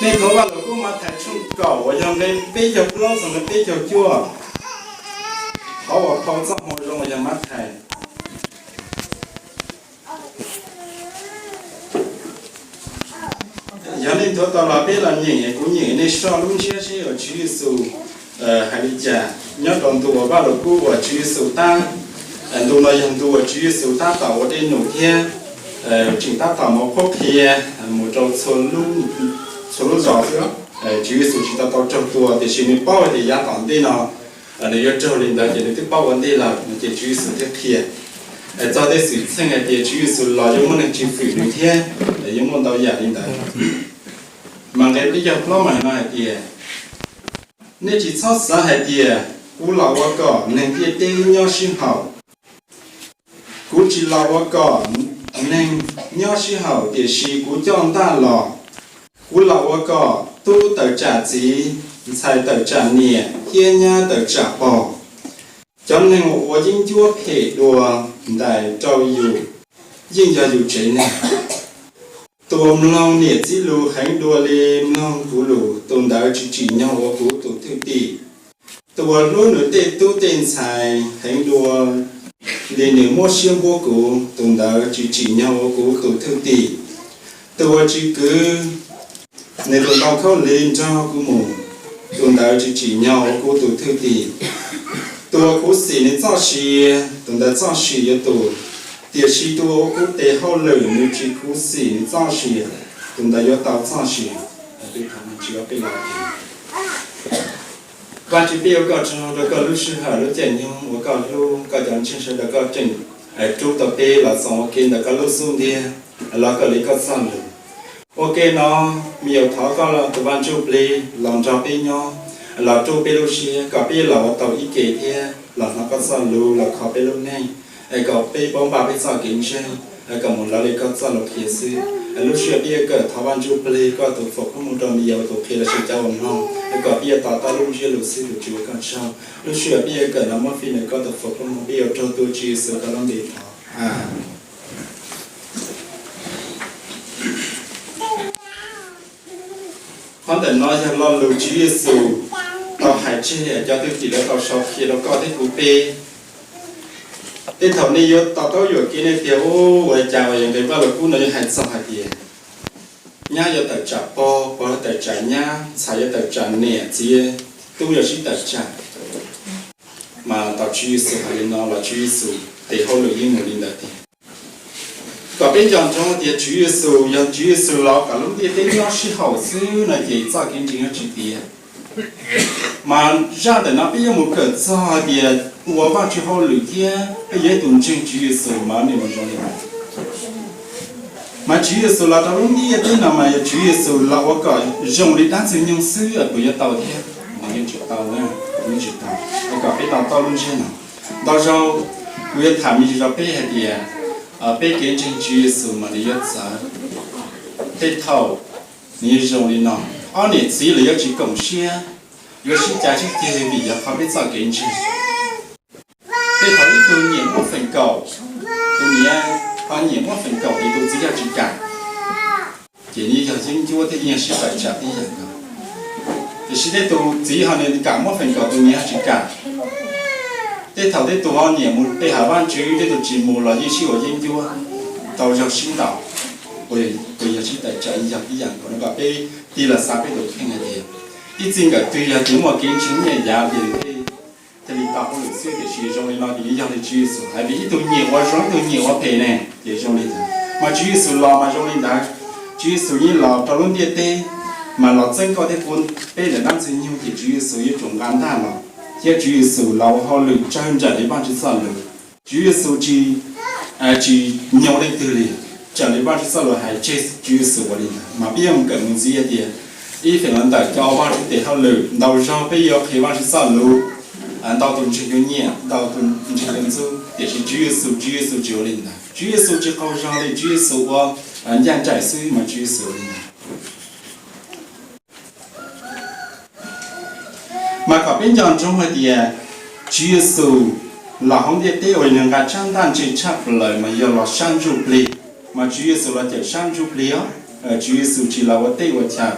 Nej thov Vaj Lug Kub Mathais tshooj kaum uas yog nqe peb caug plaub txog nqe peb caug cuaj. Qhov uas phau txoj moo zoo uas yog Mathais. Yog nej nthuav tau los peb los nyeem, kuv nyeem nej soj lub ntsiab seb uas Tswv Yexus hais li cas nyob rau ntu uas Vaj Lug Kub uas Tswv Yexus tab, ntu no yog ntu uas Tswv Yexus tab tom ua dej num thiab tseem tab tom mus qhuab qhia mus rau txhua lub zos xwb. Tswv Yexus tsis tau tau raug tua tiam sis nws paub hais tias yav tom ntej no nws yuav raug li ntawd ces nws twb paub ua ntej lawm no ces Tswv Yexus thiaj qhia txog tej xwm txheej hais tias Tswv Yexus los yuav muaj neeg tsis fwm nws thiab yuav muaj ntau yam li ntawd. Mas nqe peb caug plaub mas no hais tias, nej tsis txhob xav hais tias kuv los ua kom neeg ntiaj teb nyob sib haum. Kuv tsis los ua kom neeg nyob sib haum, tiam sis kuv coj ntaj los. Kuv los ua kom tub tawm tsam txiv, ntxhais tawm tsam niam thiab nyab tawm tsam pog. Cov neeg uas ua yeeb ncuab phem dua ntais rau yus yeej yog yus tsev neeg. Tus uas mloog niam txiv lus heev dua li mloog kuv lus, tus ntawd tsis tsim nyog ua kuv tus thwj tim. Tus uas hlub nws tej tub tej ntxhais heev dua li nws muab siab npuab kuv, tus ntawd tsis tsim nyog ua kuv tus thwj tim. Tus uas tsis kwv nws tus ntoo khaub lig nrog kuv mus, tus ntawd tsis tsim nyog ua kuv tus thwj tim. Tus uas khuv xim nws txoj sia, tus ntawd txoj sia yuav tu, tiam sis tus uas ua kuv tes hauj lwm nws tsis khuv xim nws txoj sia, tus ntawd yuav tau txoj sia. Vajtswv, peb ua koj tsaug rau koj lub sij hawm lub caij nyoog uas koj hlub koj cov ntseeg sawv daws, koj tseem rub tau peb los txog ua ke ntawm koj lub xub ntiag los kawm li koj txoj lus. Ua ke no, me nyuam thov koj tus Vaj Ntsujplig los nrog peb nyob, los rub peb lub siab kom peb los ua tau ib ke thiab los hnov koj txoj lus los kho peb lub neej, es kom peb paub npaj peb txoj kev ntseeg, kom mus lawv li koj txoj lus qhia xwb. Lub sij hawm peb yuav kawm thov Vaj Ntsujplig koj tus foom koob hmoov rau me nyuam tus qhia los sis cov uas mloog, kom peb yuav to taub lub ntsiab lus xwb tus Tswv ua koj tsaug. Lub sij hawm peb yuav kawm no muab fij ntawm koj tus foom koob hmoov, peb yuav raug tuav Tswv Yexus koj lub npe thov. Qhov ntawm no yog lo lus Tswv Yexus tau hais tseg cov thwj tim lawv tau sau qhia rau koj thiab kuv peb. Tej thaum nej yuav to taub yuam kev nej tias, ua cas uas yog nqe Vaj Lug Kub no yuav hais txog hais tias nyab yuav tawm tsam pog, pog yuav tawm tsam nyab, ntxhais yuav tawm tsam niam, txiv tub yuav sib tawm tsam. Mas tau Tswv Yexus hais li no los Tswv Yexus tes hauj lwm yeej mus li ntawd tiag. Kom peb nco ntsoov tias Tswv Yexus yog Tswv Yexus los kom lub ntiaj teb nyob sib haum xwb no ces txoj kev ntseeg yuav tsis tiav. Mas zaj ntawm no peb yuav mus kawm txog hais tias ua Vajtswv hauj lwm thiab peb yog ib tug ntseeg Tswv Yexus mas nej mus zoo li cas. Mas Tswv Yexus los rau lub ntiaj teb no mas yog Tswv Yexus los ua kom zoo li dab Ntxwg Nyoog xwb puas yuav tau thiab? Yeej tsis tau, yeej tsis tau. Kom peb to taub lub ntsiab no. Ntau zaus kuv yuav tham me ntsis rau peb hais tias peb kev ntseeg Tswv Yexus mas nws yuav txawv. Tej thaum nws yuav zoo li no, ob niam txiv los yuav tsis koom siab, yuav sib cav sib ceg vim yog qhov peb txoj kev ntseeg. Tej thaum ib tug nyiam muab feem kaum tus niam, ho nyiam muab feem kaum tus txiv yog tsis kam, ces nws yog yeeb ncuab thiab yeej yog sib tawm tsam tib yam nkaus. Tiam sis tej tus txiv ho nws kam muab feem kaum tus niam ho tsis kam. Tej thaum tej tus ho nyiam mus pe hawm Vajtswv, tej tus tsis mus los yeej sib ua yeeb ncuab, tau zaug sib ntaus, puas yog sib tawm tsam yog tib yam nkaus no? Kom peb tig los xav peb tus kheej hais tias ib txij nkawm twg yog tias muaj kev ntseeg nyiaj yav ces thiaj li tau hauj lwm xwb, tiam sis zoo li no ces yeej yog li Tswv Yexus hais, vim ib tug nyiam ua zoo ib tug nyiam ua phem ne, ces zoo li ntawd. Mas Tswv Yexus los mas zoo li ntawd. Tswv Yexus yeej los rau lub ntiaj teb, mas los txeeb koj thiab kuv peb ntawm dab Ntxwg Nyoog ces Tswv Yexus yuav tsum nqa ntaj los, thiab Tswv Yexus los ua hauj lwm tsawg nraim li Vajtswv txoj lus. Tswv Yexus tsis, tsis nyob leej twg li, raws li Vajtswv txoj lus hais tseg Tswv Yexus ua li ntawd. Mas peb yuav mus kawm mus ntxiv hais tias ib feem los ntawm cov ua Vajtswv tes hauj lwm ntau zaug peb yuav qhia Vajtswv txoj lus, ntau tus ntseeg yuav nyiam, ntau tus ntseeg yuav ntxub, tiam sis Tswv Yexus, Tswv Yexus tsis ua li ntawd. Tswv Yexus tsis qaug zog li, Tswv Yexus ua ncaj nraim xwb mas Tswv Yexus ua li ntawd. Mas kom peb nco ntsoov hais tias Tswv Yexus los hauv ntiaj teb uas nws nqa tsab ntaj ntse tshaj plaws mas yog los sab ntsuj plig. Mas Tswv Yexus los cawm sab ntsuj plig os. Tswv Yexus tsis los ua teb ua chaw.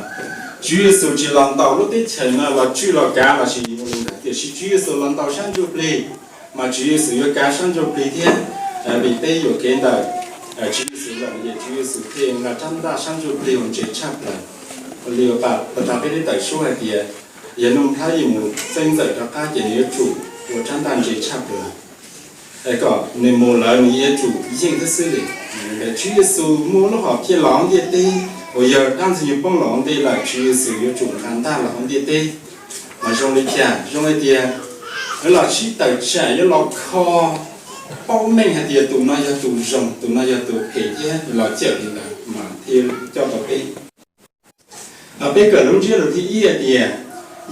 Tswv Yexus tsis los ntaus lub teb chaws no los tswj los kav los sis li ntawd, tiam sis Tswv Yexus los ntaus sab ntsuj plig, mas Tswv Yexus yuav kav sab ntsuj plig thiab. Vim peb yuam kev ntawm Tswv Yexus lawm, ces Tswv Yexus thiaj nqa rab ntaj sab ntsuj plig uas ntse tshaj plaws. Li uas pab tau peb teb tawm suab hais tias, yog Nuj Nplhaib yuav mus txeeb ntxawm rov qab ces nws yuav tsum ua rab ntaj ntse tshaj plaws, kom nws mus lawm nws yuav tsum yeej thiab xwb li. Tswv Yexus muaj lub hom phiaj los hauv ntiaj teb, uas yog dab ntxwg nyoog poob los ua ntej lawm, Tswv Yexus yuav tsum nqa ntaj los hauv ntiaj teb. Mas zoo li cas? Zoo li tias lawv los sib tawm tsam yuav los kho paub meej hais tias tus no yog tus zoo, tus no yog tus phem thiab, los cawm li ntawd mas thiaj coj tau peb. Peb kawm lub ntsiab lus thib ib hais tias,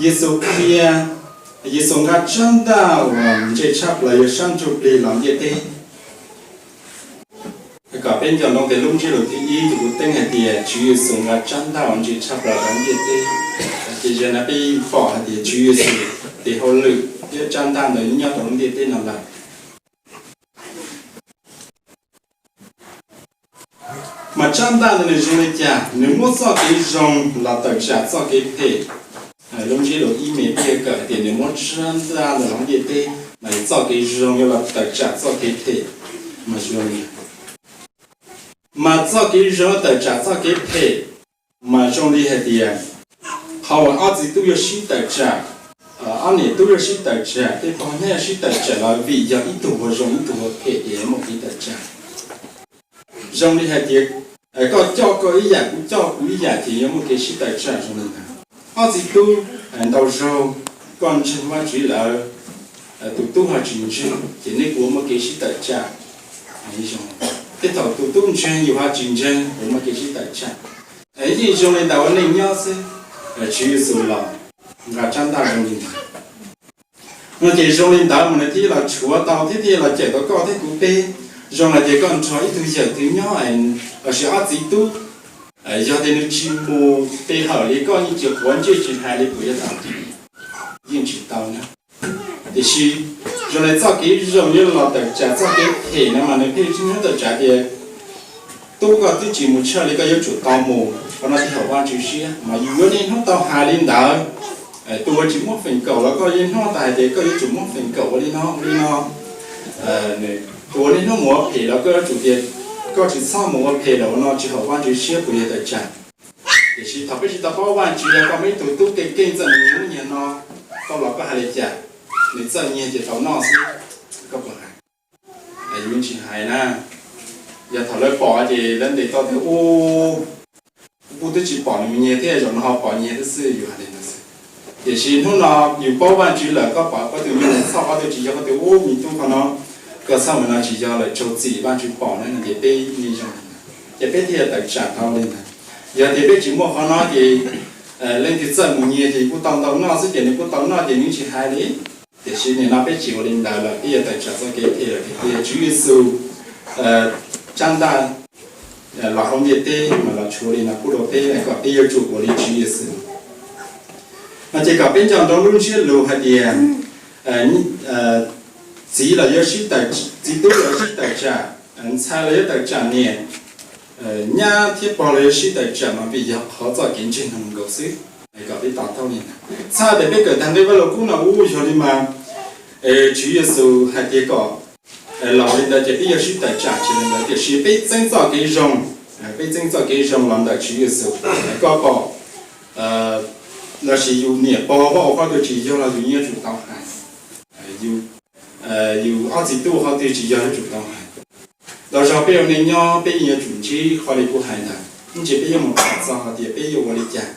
Yexus qhia, Yexus nqa rab ntaj uas ntse tshaj plaws yog sab ntsuj plig los ntiaj teb. Kom peb nco ntsoov tias lub ntsiab lus thib ib ces kuv teeb hais tias Tswv Yexus nqa rab ntaj uas ntse tshaj plaws los ntiaj teb. Ces zaum no peb pom hais tias Tswv Yexus tes hauj lwm thiab rab ntaj ntawd nyob rau lub ntiaj teb no lawm. Mas rab ntaj ntawd nws zoo li cas? Nws muab txoj kev zoo los tawm tsam txoj kev phem. Lub ntsiab lus ib me thiaj kawm hais tias nws muab rab ntaj ntawd los ntiaj teb, mas txoj kev zoo yuav los tawm tsam txoj kev phem. Mas zoo li, mas txoj kev zoo tawm tsam txoj kev phem, mas zoo li hais tias qhov uas ob txiv tub yuav sib tawm tsam, ob niam tub yuav sib tawm tsam, tej pog nyab yuav sib tawm tsam los vim yog ib tug ua zoo ib tug ua phem ces yuav muaj kev tawm tsam. Zoo li hais tias koj coj koj ib yam, kuv coj kuv ib yam ces yuav muaj kev sib tawm tsam zoo li ntawd. Ob txiv tub ntau zaug koj ntseeg Vajtswv lawm, tus tub ho tsis ntseeg ces nej puas muaj kev sib tawm tsam? Tej thaum tus tub ntseeg yus ho tsis ntseeg puas muaj kev sib tawm tsam? Yeej zoo li ntawd ua neej nyob xwb. Tswv Yexus los nqa rab ntaj zoo li ntawd. No ces zoo li ntawd mas nws thiaj los tshuav tau thiab thiaj los cawm tau koj thiab kuv peb. Zoo hais tias koj nrog ib tug yawm txiv nyob, los sis ob txiv tub, yog tias nws tsis mus pe hawm li koj yeej tsis quav ntsej tsis hais li puas yuav tau? Yeej tsis tau na. Tiam sis zoo li txoj kev zoo yuav los tawm tsam txoj kev phem no mas nws pheej tsis hnub tawm tsam tias tub koj twb tsis mus tshaj li koj yuav tsum tau mus. Qhov no thiaj haum Vajtswv siab mas yus yuav niaj hnub tau hais li ntawd. Tus uas tsis muab feem kaum los koj yeej hnub tau hais tias koj yuav tsum muab feem kaum ua li no ua li no. Tus uas niaj hnub mus ua phem los koj yuav tsum tias koj tsis txhob mus ua phem lawm, ua no tsis haum Vajtswv siab puas yog tawm tsam? Tiam sis thaum peb tsis tau paub Vajtswv los koj muaj ib tug tub kev keej txawj mus nyiag no, koj los koj hais li cas? Nws txawj nyiag ces tau noj xwb, koj puas hais? Yus tsis hais na. Yog thaum lawv pom ces lawv ntes tau tias ub, kuv twb tsis pom nws mus nyiag thiab zaum no ho pom nyiag thiab xwb, yus hais li ntawd xwb. Tiam sis hnub no yus paub Vajtswv lawm, koj pom koj tus me nyuam txhoj koj twb tsis yog, koj tias ub me tub, qhov no koj txhob mus no tsis yog lawm, tsaug txim Vajtswv pom na no ces peb yeej zoo li ntawd, ces peb thiaj tawm tsam tau li ntawd. Yog tias peb tsis muaj qhov no ces leej twg txawj mus nyiag ces kuj tau ntau noj xwb ces nws kuj tau noj ces nws tsis hais li. Tiam sis nim no peb tsis ua li ntawd lawm, peb yuav tawm tsam txoj kev phem lawm tiag tiag. Tswv Yexus tsab ntaj los hauv ntiaj teb mas los tshuav li no pub rau peb kom peb yuav tsum ua li Tswv Yexus. No ces kom peb nco ntsoov lub ntsiab lus hais tias txiv los yuav sib tawm, txiv tub los yuav sib tawm tsam, ntxhais los yuav tawm tsam niam, nyab thiab pog los yuav sib tawm tsam mas vim yog qhov txoj kev ntseeg no mus nkaus xwb. Kom peb to taub li ntawd. Txhais tias peb kawm tag nqe Vaj Lug Kub no ub yog li mas Tswv Yexus hais tias kom los li ntawd ces peb yuav sib tawm tsam tsis li ntawd, tiam sis peb txeeb txoj kev zoo, peb txeeb txoj kev zoo los ntawm Tswv Yexus. Koj pom los sis yus niam pog ua qhov twg tsis yog los yus yeej yuav tsum tau hais, yus ob txiv tub ua qhov twg tsis yog yuav tsum tau hais. Los zog peb ua neej nyob peb yeej yuav tsum ntsib qhov li kuv hais ntawd, ib ntsis peb yuav mus tham txog hais tias peb yuav ua li cas.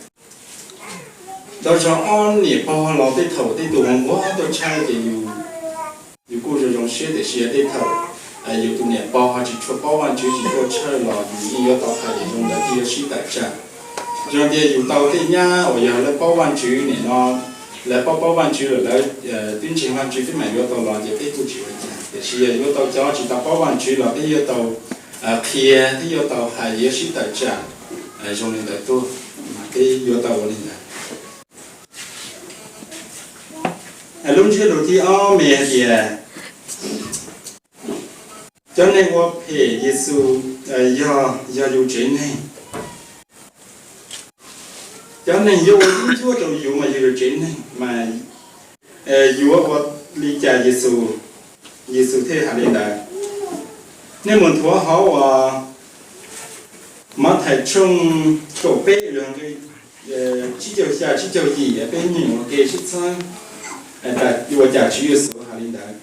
Los zog ob niam pog los tej thaum tej tus nquag tuaj tshawb ces yus kuj zoo zoo siab, tiam sis tej thaum yus tus niam pog ho tsis tshua paub Vajtswv tsis tuaj tshawb los yus yeej yuav tau hais tias zoo ntawd thiaj yuav sib tawm tsam. Zoo tias yus tau tej nyab uas yog lawv paub Vajtswv nim no, lawv paub paub Vajtswv lawm, lawv twb ntseeg Vajtswv peb mam yuav tau los ces peb kuj tsis ua cas, tiam sis yog yuav tau cov tsis tau paub Vajtswv los peb yuav tau qhia thiab yuav tau hais yuav sib tawm tsam zoo li ntawd tuaj, peb yuav tau ua li ntawd. Lub ntsiab lus thib ob me hais tias cov neeg ua phem Yexus yog, yog yus tsev neeg. Cov neeg yuav ua yeeb ncuab rau yus mas yog yus tsev neeg mas yuav ua li cas Yexus, Yexus thiaj hais li ntawd. Nej mus nthuav hauv uas Mathais tshooj kaum peb, tsib caug xya tsib caug yim, peb nyeem ua ke sib txhawb ua cas Tswv Yexus hais li ntawd.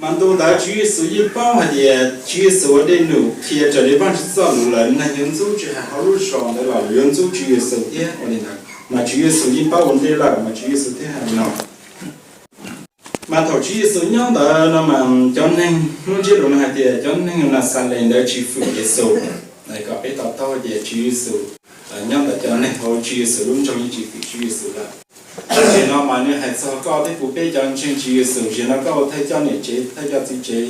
Mas ntu ntawd Tswv Yexus yeej paub hais tias Tswv Yexus ua dej num qhia raws li Vajtswv txoj lus lawm, neeg yuav ntxub tsis hais hauv lub zos ntawd los yuav ntxub Tswv Yexus thiab ua li ntawd. Mas Tswv Yexus yeej paub ua ntej lawm mas Tswv Yexus thiaj hais li no. Mas thaum Tswv Yexus nyob ntawd no mas cov neeg, lub ntsiab lus no hais tias cov neeg Naxales ntawd tsis fwm Yexus. Kom peb to taub tias Tswv Yexus nyob ntawd, cov neeg hauv Tswv Yexus lub nroog yeej tsis fwm Tswv Yexus lawm. Tam sim no mas nws hais txog koj thiab kuv peb cov ntseeg Tswv Yexus, tam sim no koj ua thawj coj niam tsev, thawj coj txiv tsev,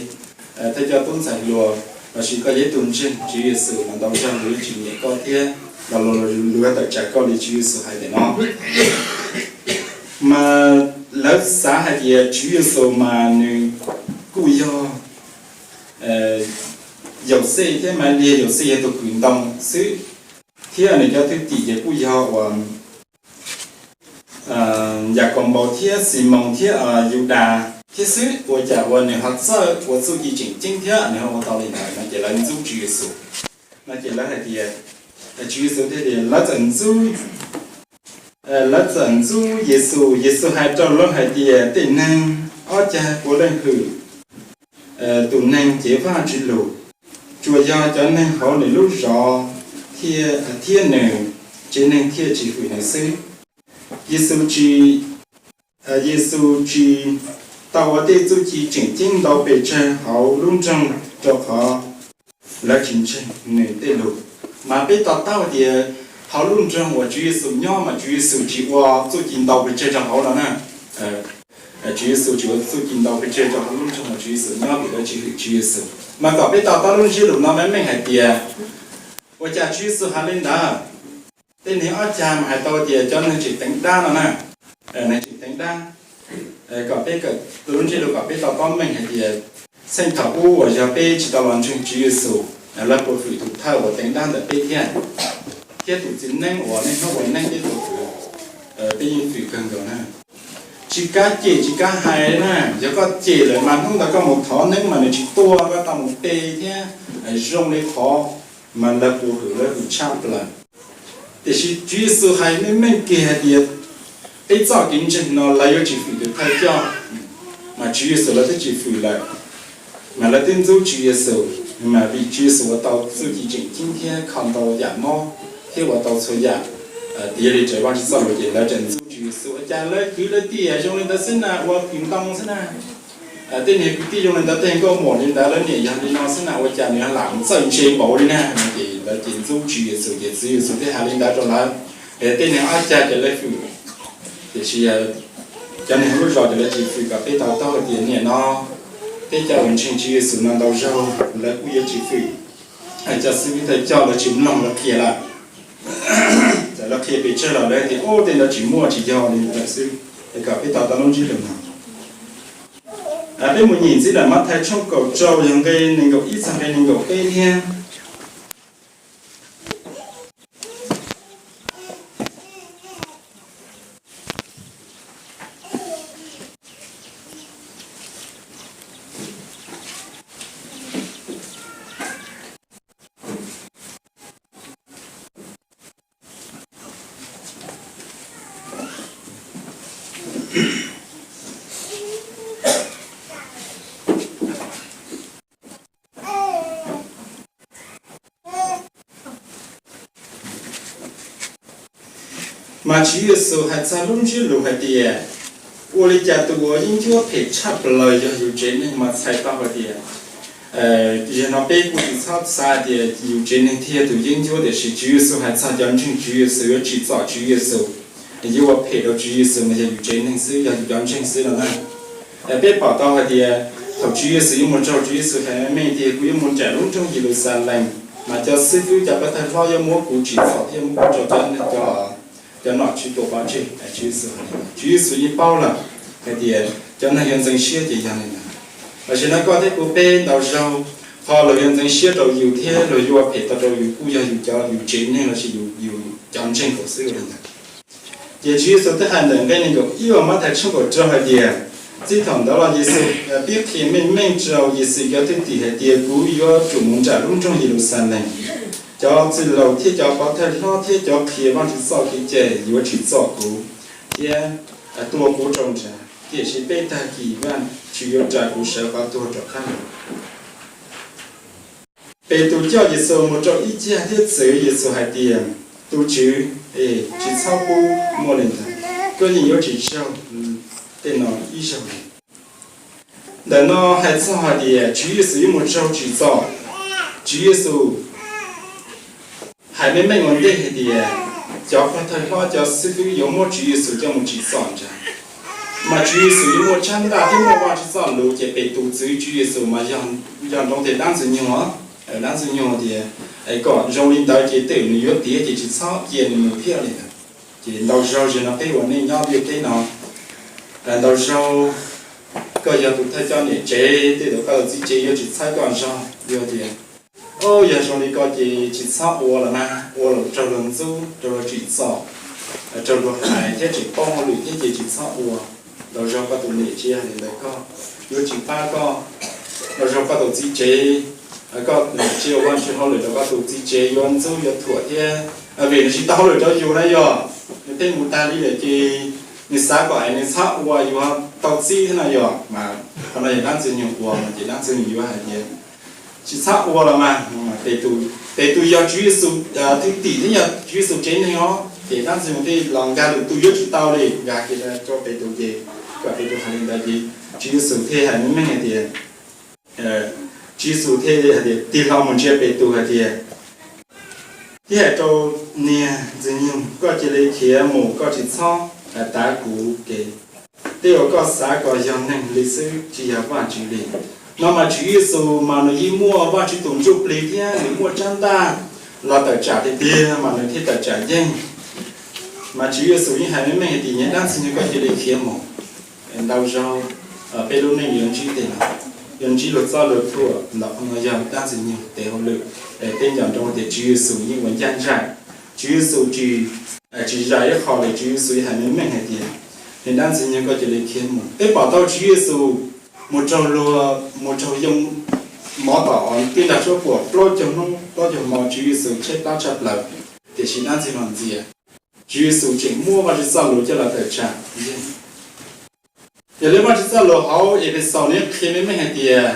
thawj coj tub ntxhais hluas, los sis koj yog ib tug ntseeg Tswv Yexus mas ntau zaug luag yeej tsis nyiam koj thiab los luag tawm tsam koj li Tswv Yexus hais tias no. Mas lawv xav hais tias Tswv Yexus mas nws kuj yog Yauxej thiab Malis, Yauxej yog tus kws ntoo xwb, thiab nws cov thwj tim ces kuj yog uas Yakaunpaus thiab Ximoos thiab Yudas thiab xwb, ua cas uas nws ho txawj ua txuj ci tseem ceeb thiab nws ho ua tau li ntawd no ces lawv ntxub Tswv Yexus. No ces lawv hais tias, Tswv Yexus thiaj tias lawv txawm ntxub, lawv txawm ntxub Yexus. Yexus hais rau lawv hais tias tej neeg ob cag puav leej hwm tus neeg cev Vajtswv lus, tsuas yog cov neeg hauv nws lub zos thiab nws tsev neeg thiaj tsis hwm nws xwb. Yexus tsis, Yexus tsis tau ua tej txuj ci tseem ceeb ntau pes tsawg hauv lub nroog rau qhov lawv tsis ntseeg nws tej lus. Mas peb to taub tias hauv lub nroog uas Tswv Yexus nyob mas Tswv Yexus tsis ua txuj ci ntau pes tsawg rau hauv no na. Tswv Yexus tsis ua txuj ci ntau pes tsawg rau hauv lub nroog uas Tswv Yexus nyob vim lawv tsis hwm Tswv Yexus. Mas kom peb to taub lub ntsiab lus no meej meej hais tias ua cas Tswv Yexus hais li ntawd. Tej neeg ob cag mas hais tau tias cov neeg tseem teev dab no na, neeg tseem teev dab. Kom peb, lub ntsiab lus kom peb to taub meej hais tias txheej thaum ub uas yog peb tsis tau los ntseeg Tswv Yexus, lawv puas fwm tus thawj uas teev dab ntawm peb thiab, thiab tus txiv neeb uas niaj hnub ua neeb peb puas fwm, peb yeej fwm kawg nkaus na. Tsis kav cem tsis kav hais na, yog koj cem lawm mas hnub ntawd koj mus thov neeb mas nws tsis tuag, koj tau mus pe thiab zoo li qhov mas lawv puas hwm, lawv hwm tshaj plaws. Tiam sis Tswv Yexus hais meej meej kiag hais tias peb txoj kev ntseeg no lawv yuav tsis fwm tus thawj coj, mas Tswv Yexus lawv twb tsis fwm lawm, mas lawv twb ntxub Tswv Yexus, mas vim Tswv Yexus ua tau txuj ci tseem ceeb thiab kho ntau yam mob thiab ua tau txhua yam tiav li raws Vajtswv txoj lus ces lawv tseem ntxub Tswv Yexus. Ua cas lawv kwv lawv tij zoo li ntawd xwb na, ua kws ntoo xwb na, tej niag kwv tij zoo li ntawd, tej nkauj muam li ntawd lawv niam yog li no xwb na, ua cas nws lam txawj ntse npaum li na? Ces lawv ces ntxub Tswv Yexus ces Tswv Yexus thiaj hais li ntawd rau lawv. Tej niag ob cag ces lawv fwm, tiam sis cov neeg lub zos ces lawv tsis fwm. Kom peb to taub hais tias niaj no peb cov uas ntseeg Tswv Yexus no ntau zaug lawv kuj yuav tsis fwm. Cov xib hwb thawj coj lawv tsis mloog lawv qhia lawm. Txawm lawv qhia pes tsawg los lawv tias ub tej ntawd tsis muaj tsis yog li ntawd xwb. Es kom peb to taub lub ntsiab lus no. Peb mus nyeem ntxiv ntawm Mathais tshooj kaum rau yog nqe nees nkaum ib txog nqe nees nkaum peb thiab. Mas Tswv Yexus hais txog lub ntsiab lus hais tias ua li cas tus uas yeeb ncuab phem tshaj plaws yog yus tsev neeg, mas txhais tau hais tias yog no peb kuj tsis txhob xav tias yus tsev neeg thiaj yog tus yeeb ncuab, tiam sis Tswv Yexus hais txog cov ntseeg Tswv Yexus yuav tsim txom Tswv Yexus, yuav ua phem rau Tswv Yexus mas yog yus tsev neeg xwb, yog yus cov ntseeg xwb no na. Peb pom tau hais tias thaum Tswv Yexus yuav mus tsaug, Tswv Yexus hais meej tias kuv yuav mus nram lub nroog Yeluxalees, mas cov xib fwb cov pov thawj hlob yuav muab kuv tsim txom thiab muab kuv rau cov neeg cov cov nom tswv tuaj pov tseg. Tswv Yexus, Tswv Yexus yeej paub lawm hais tias cov neeg yuav ntxeev siab ces yog li ntawd. Tam sim no koj thiab kuv peb ntau zaug, qhov luag yuav ntxeev siab rau yus thiab luag yuav ua phem tau rau yus kuj yog yus cov, yus tsev neeg lossis yus, yus cov ntseeg kaum xwb ua li ntawd. Ces Tswv Yexus twb hais ntawm nqe nees nkaum ib uas Mathais tshooj kaum rau hais tias, txij thaum ntawd los Yexus pib qhia meej meej rau Yexus cov thwj tim hais tias, kuv yuav tsum mus nram lub nroog Yeluxalees, cov txwj laug thiab cov pov thawj hlob thiab cov qhia Vajtswv txoj kev cai yuav tsim txom kuv thiab tua kuv rau nrad, tiam sis peb tag kis Vajtswv yuav rais kuv sawv qhov tuag rov qab los. Petus coj Yexus mus rau ib cag thiab txwv Yexus hais tias, tus Tswv, tsis txhob pub muaj li ntawd, koj yeej yuav tsis raug tej no ib zaug li. Ntawm no hais txog hais tias Tswv Yexus yuav mus raug tsim txom. Tswv Yexus hais meej meej ua ntej hais tias cov pov thawj hlob cov xib fwb yuav muab Tswv Yexus coj mus tsim txom ntag. Mas Tswv Yexus yuav muaj tsab ntaj thiab muaj Vajtswv txoj lus, ces Petus txwv Tswv Yexus mas yog nroo tias dab Ntxwg Nyoog, dab Ntxwg Nyoog tias, kom zoo li ntawd ces tej zaum nws yuav tiav ces tsis txhob cia nws mus thiab li ntawd. Ces ntau zaug zaum no peb ua neej nyob ntiaj teb no, ntau zaug koj yog tus thawj coj niam tsev, tej zaum koj tus txiv tsev yuav tsis txhawb koj zog, yuav tias, o, yog zoo li ko ces tsis txhob ua los mas, ua los raug luag ntxub, raug luag tsim txom, raug luag hais thiab tseem poob hauj lwm thiab ces tsis txhob ua. Ntau zaug koj tus niam tsev hais li ntawd koj, yuav tsis pab koj. Ntau zaug koj tus txiv tsev, koj tsis ua Vajtswv hauj lwm los koj tus txiv tsev yuav ntxub yuav thuam thiab, vim nws tsis tau hauj lwm rau yus na yog, nws pheej mus tag li lawm ces nws xav kom es nws txhob ua yuav tau txib thiab na yog. Mas qhov no yog dab Ntxwg Nyoog ua mas ces dab Ntxwg Nyoog yuav hais tias tsis txhob ua los mas. Petus yog Tswv Yexus thwj tim thiab yog Tswv Yexus tsev neeg os, ces dab Ntxwg Nyoog thiaj los nkag lwm tus yuav tsis tau li, nkag kiag rau Petus ces kom Petus hais li ntawd ces Tswv Yexus thiaj hais meej meej hais tias, Tswv Yexus thiaj hais tias tig hlo mus ntsia Petus hais tias, thiab hais rau niag Ntxwg Nyoog, koj cia li khiav mus, koj tsis txhob tav kuv kev. Tej uas koj xav kom yog neeg li xwb tsis yog Vajtswv li. No mas Tswv Yexus mas nws yeej muaj Vajtswv tus ntsuj plig thiab nws muaj tsab ntaj los tawm tsam tiag tiag mas nws thiaj tawm tsam yeej. Mas Tswv Yexus yeej hais meej meej hais tias niag dab Ntxwg Nyoog koj cia li khiav mus. Ntau zaug peb lub neej yuav ntsib tej no, yuav ntsib luag txob luag thuam los qhov no yog dab Ntxwg Nyoog tes hauj lwm. Peb nco ntsoov tias Tswv Yexus yeej ua ncaj nraim, Tswv Yexus tsis, tsis zais ib qho li, Tswv Yexus yeej hais meej meej hais tias niag dab Ntxwg Nyoog koj cia li khiav mus. Peb pom tau Tswv Yexus mus raug luag, mus raug yoo mov tom twb nrag suab puam plaub caug hnub plaub caug hmo, Tswv Yexus tshaib plab tshaj plaws, tiam sis dab Ntxwg Nyoog ntxias, Tswv Yexus tseem muab Vajtswv txoj lus coj los tawm tsam yeej. Yog li Vajtswv txoj lus hauv Efexaus nws qhia meej meej hais tias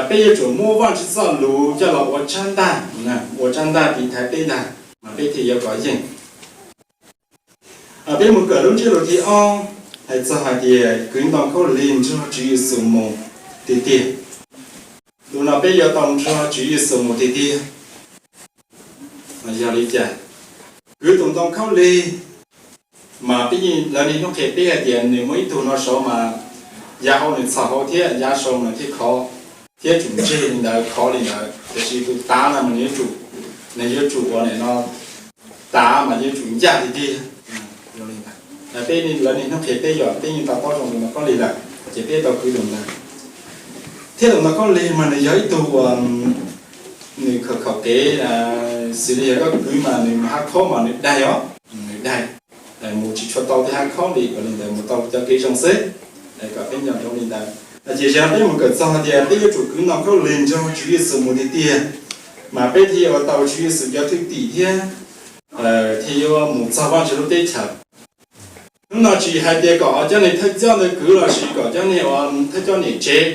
peb yuav tsum muab Vajtswv txoj lus coj los ua tsab ntaj, ua tsab ntaj tiv thaiv peb ntag mas peb thiaj yuav kov yeej. Peb mus kawm lub ntsiab lus thib ob, hais txog hais tias kwv ntoo khaub lig nrog Tswv Yexus mus tiag tiag. Tus no peb yuav tau nrog Tswv Yexus mus tiag tiag. Yog li cas? Kwv tus ntoo khaub lig mas peb yeej, lawv niaj hnub qhia peb hais tias nws muaj ib tug no saud mas yav hauv nws txhos hauv thiab yav saud nws thiaj khov, thiab tsum ntseg li ntawd khov li ntawd, tiam sis tus tav no mas nws yuav tsum, nws yuav tsum ua nim no tav mas yuav tsum ncaj tiag tiag. Peb, lawv niaj hnub qhia peb yog peb yeej to taub zoo tus ntoo khaub lig lawm ces peb tau kwv tus ntawd. Thiab tus ntoo khaub lig mas nws yog ib tug uas nws khaum khaum kev, xws li yog koj kwv mas nws hab khob mas nws daig os, nws daig, mus tsis tshua tau tej hab khob li, ua li ntawd mus tau cov kev zoo xwb. Kom peb nco ntsoov li ntawd. Ces zaum no peb mus kawm txog tias peb yuav tsum kwv ntoo khaub lig nrog Tswv Yexus mus tiag tiag, mas peb thiaj yuav ua tau Tswv Yexus cov thwj tim thiab thiaj yuav mus txog Vajtswv lub teb chaws. Hnub no tsis hais tias kom cov niag thawj coj ntawd kwv lossis kom cov niag uas thawj coj niam tsev,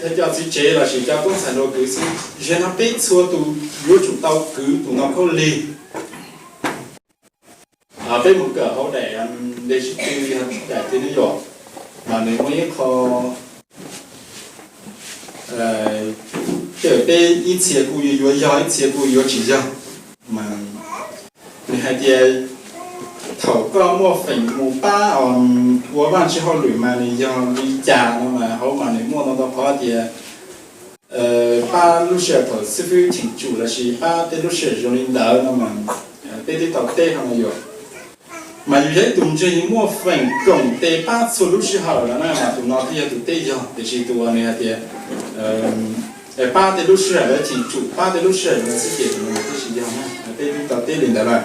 thawj coj txiv tsev lossis cov tub ntxhais hluas kwv xwb, zaum no peb txhua tus yuav tsum tau kwv tus ntoo khaub lig. Peb mus kawm hauv daim ntawv sib tw, daim twg ne yom, mas nws muaj ib qho, tej zaum peb ib txhia kuj yuav yuav yog, ib txhia kuj yuav tsis yog. Mas nws hais tias thaum koj muaj feem mus pab ua Vajtswv hauj lwm mas nws yog li cas no mas hauv mas nws muaj ntau ntau qhov tias pab lub sij hawm thaum xib fwb cheem tsum lossis pab tej lub sij hawm zoo li ntawd no mas peb twb tau teb qhov no yom. Mas yus yog ib tug ntseeg muaj feem koom tes pab txhua lub sij hawm no na, mas tus no thiaj yog tus teb yog. Tiam sis tus uas nws hais tias pab tej lub sij hawm lawv cheem tsum, pab tej lub sij hawm lawv xwb ces tus no thiaj tsis yog na. Peb twb tau teb li ntawd lawm.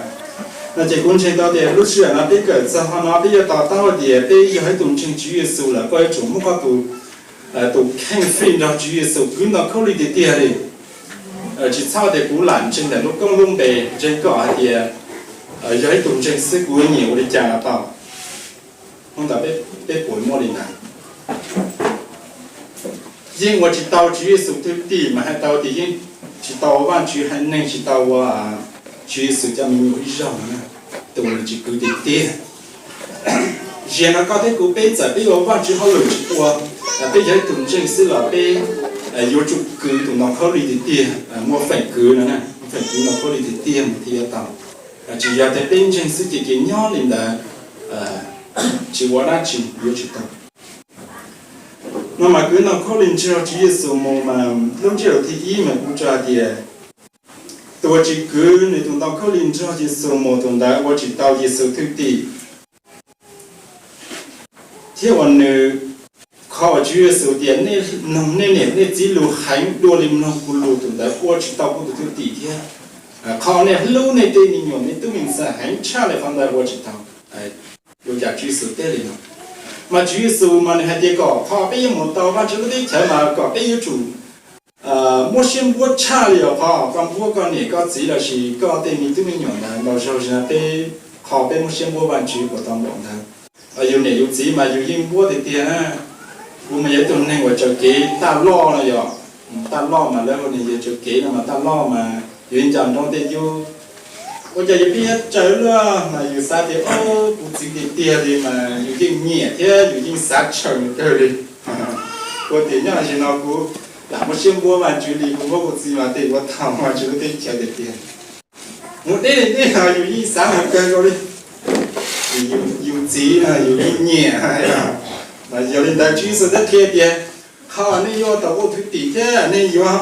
No ces kuv ntseeg tau tias lub sij hawm no peb kawm txog qhov no peb yuav to taub tias peb yog ib tug ntseeg Tswv Yexus lawm koj yuav tsum muaj koj tus, tus kheej fij nrog Tswv Yexus kwv ntaus khaub lig tiag tiag li. Tsis txhob tias kuv lam ntseeg ntawm lub koob lub npe, ntseeg kom hais tias yog ib tug ntseeg xwb kuv nyiam ua li cas los tau. Hnub ntawd peb puas muaj li ntawd? Yeej ua tsis tau Tswv Yexus thwj tim mas hais tau tias yeej tsis tau ua Vajtswv haiv neeg, tsis tau ua Tswv Yexus cov me nyuam ib zaug na, tus uas nws tsis kwv tiag tiag. Ziag no koj thiab kuv peb txawm peb ua Vajtswv hauj lwm tsis ua, peb yog ib tug ntseeg xwb los peb yuav tsum kwv tus ntaus khaub lig tiag tiag, muaj feem kwv no, feem kwv ntaus khaub lig tiag tiag mas thiaj yuav tau. Tsis yog tias peb ntseeg xwb ces ces nyob li ntawd tsis ua dab tsi yuav tsis tau. No mas kwv ntaus khaub lig nrog Tswv Yexus mus mas lub ntsiab lus thib ib mas kuv tso hais tias tus uas tsis kwv nws tus ntaus khaub lig nrog Yexus mus tus ntawd ua tsis tau Yexus thwj tim. Thiab uas nws, qhov uas Tswv Yexus tias nej mloog nej niam nej txiv lus heev dua li mloog kuv lus tus ntawd ua tsis tau kuv tus thwj tim thiab. Qhov nej hlub nej tej me nyuam me tub me ntxhais heev tshaj li qhov ntawd ua tsis tau. Ua cas Tswv Yexus teb li no? Mas Tswv Yexus mas nws hais tias kom qhov peb yuav mus tau Vajtswv lub teb chaws mas kom peb yuav tsum muab siab npuab tshaj li os. Qhov koj npuab koj niam koj txiv lossis koj tej me tub me nyuam ntawd ntaus zog zog peb, qhov peb muab siab npuab Vajtswv puas tau npaum ntawd? Yus niam yus txiv mas yus yeej npuab tiag tiag na. Kuv mas yog ib tug neeg uas tsaws kev taj loj no yog, taj loj mas lawv hu niag yawg tsaws kev no mas taj loj mas yus yeej nco nroo tej yub. Ua cas yus pib yuav tsaws luaj mas yus xav tias o, kuv txiv tiag tiag li mas yus yeej nyiam thiab yus yeej xav tshawm nws kawg li. Ua tias nyob ze no kuv lam muab siab npuab Vajtswv li kuv npuab kuv txiv mas tej ua thaum Vajtswv lub teb chaws tiag tiag. Mus deb li deb no yus yeej xav mus kawg zoo li yus txiv no yus yeej nyiam. Mas yog li ntawd Tswv Yexus thiaj qhia tias qhov nej yuav tau ua thwj tim thiab nej yuav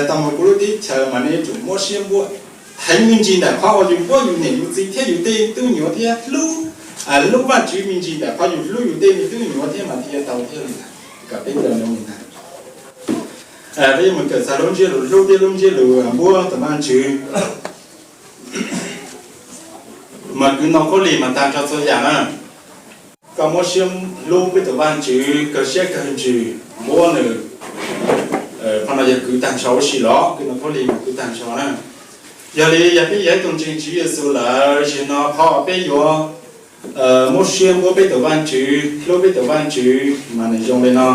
tau mus kuv lub teb chaws mas nej yuav tsum muab siab npuab heev me ntsis ntawm qhov uas yus npuab yus niam yus txiv thiab yus tej tub nyuam thiab hlub, hlub Vajtswv me ntsis ntawm qhov yus hlub yus tej me tub nyuam thiab mas thiaj yuav tau thiab li ntawd. Kom peb nco ntsoov li ntawd. Peb yuav mus kawm txog lub ntsiab lus hlub thiab lub ntsiab lus npuab tus Vajtswv. Mas kwv ntaus khaub lig mas tag nrho txhua yam na. Koj muab siab hlub peb tus Vajtswv kawg siab kawg ntsws, npuab nws, qhov no yog kwv tag nrho huv si los kwv ntaus khaub lig mas kwv tag nrho na. Yog li yog peb yog ib tug ntseeg Tswv Yexus lawm, zaum no qhov peb yuav muab siab npuab peb tus Vajtswv, hlub peb tus Vajtswv mas nws zoo li no.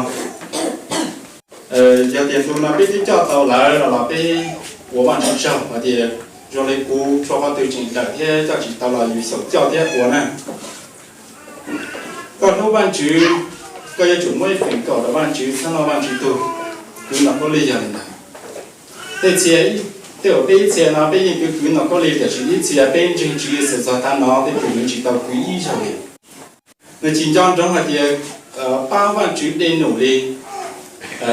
Yog tias ntu no peb twb coj tau lawm los peb ua Vajtswv tsaug hais tias zoo li kuv tshuav qhov twg tseem dawm thiab coj tsis tau los yus xyaum coj thiab ua na. Koj hlub Vajtswv, koj yuav tsum muaj ib feem kaum rau Vajtswv, txhob noj Vajtswv tug. Kwv ntaus khaub lig yog li ntawd. Tej txhia, tej uas peb ib txhia no peb yeej kwv kwv ntaus khaub lig tiam sis ib txhia peb ntseeg Tswv Yexus txog tav no tej tus nws tsis tau kwv ib zaug li. Nws tsis nco ntsoov hais tias pab Vajtswv dej num li,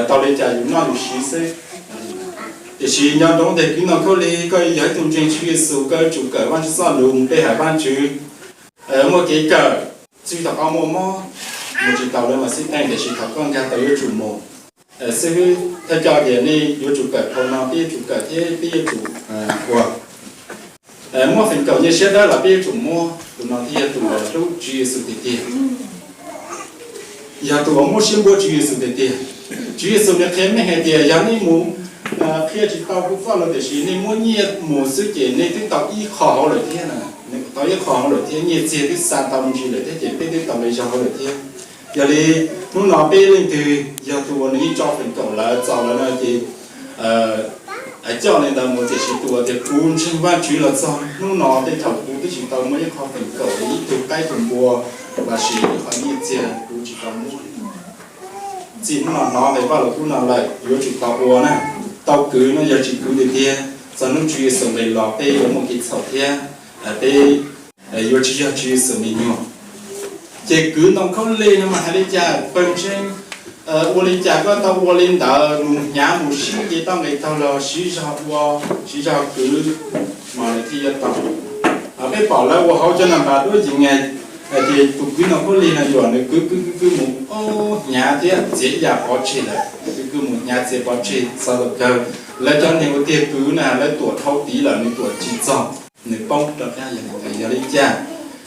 tau li cas yus noj yus siv xwb. Tiam sis nco ntsoov tias kwv ntaus khaub lig koj yog ib tug ntseeg Tswv Yexus koj yuav tsum kawm Vajtswv txoj lus mus pe hawm Vajtswv. Muaj kev kawm, txij thaum koj muaj mob, mus tsis taus lawv mas xib teej tiam sis thaum koj nkag tau yuav tsum mus. Xib hwb thawj coj tias nej yuav tsum kawm phau no, peb yuav tsum kawm thiab peb yuav tsum ua. Muaj feem kaum nyiaj siab dawb los peb yuav tsum muab, tus no thiaj yog tus uas hlub Tswv Yexus tiag tiag, yog tus uas muab siab npuab Tswv Yexus tiag tiag. Tswv Yexus nws qhia meej hais tias yog nej mus qhia tsis tau kuv txoj lus tiam sis nej muab nyiaj mus xwb ces nej twb tau ib qho hauv lawm thiab na, tau ib qho hauv lawm thiab, nyiaj txiag twb xa tau me ntsis lawm thiab ces peb twb tau me zog hauv lawm thiab. Yog li hnub no peb leej twg yog tus uas nws yeej tso feem kaum lawm txaus lawm no ces coj li ntawd mus, tiam sis tus uas tias kuv ntseeg Vajtswv los txog hnub no tej thaum kuv twb tsis tau muaj ib qho feem kaum li ib tug qaib tus npua los sis ib qho nyiaj txiag kuv tsis tau muab. Txij hnub no hnov nqe Vajluskub no lawm yuav tsum tau ua na, tau kwv no, yog tsis kwv tiag tiag txog hnub Tswv Yexus nqis los peb yuav muaj kev txhaum thiab peb yuav tsis yog Tswv Yexus me nyuam. Ces kwv ntoo khaub lig no mas hais li cas? Pawg ntseeg ua li cas koj tau ua li ntawd, mus hnyav mus sib ces tau nqis taug los siv zog ua, siv zog kwv mas nws thiaj yuav tau. Peb pom lawv ua hauv cov nam npas duab yees, hais tias tus kwv Nom Khaub Lig no yuam nws kwv kwv kwv kwv mus hnyav thiab txiav ib yam pov tseg lawm, kwv kwv mus hnyav txiav pov tseg txog thaum kawg lawv cov neeg ua tiag kwv na lawv tuam dhau tid lawm nws tuam tsis txog, nws poob rov qab. Yog li cas?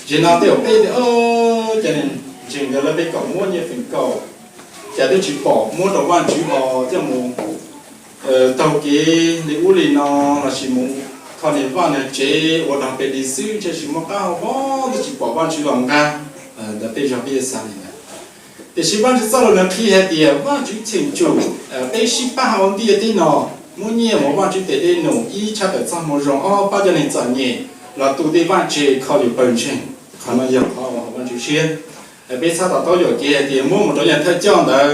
Zaum no tej zaum peb tias, cov neeg ntseeg ntawd lawv peb kom muab nyiaj feem kaum, cas twb tsis pom muab rau Vajtswv ho coj mus taug kev li ub li no, lossis mus kho niam vaj niam tsev ua dog pes dis xwb, ntshe tsis muaj qab hau pob twb tsis pom Vajtswv los nqa. Ntawd peb zog peb yuav xav li ntawd. Tiam sis Vajtswv txoj lus nws qhia hais tias Vajtswv cheem tsum peb sib pab hauv ntiaj teb no, muab nyiaj mus Vajtswv tes dej num, ib tshaj tawm txoj moo zoo, ob pab cov neeg txom nyem los tu tej vaj tse kho yus pawg ntseeg. Qhov no yog qhov uas haum Vajtswv siab. Peb txhob to taub yuam kev hais tias muab mus rau yam thawj coj ntawd,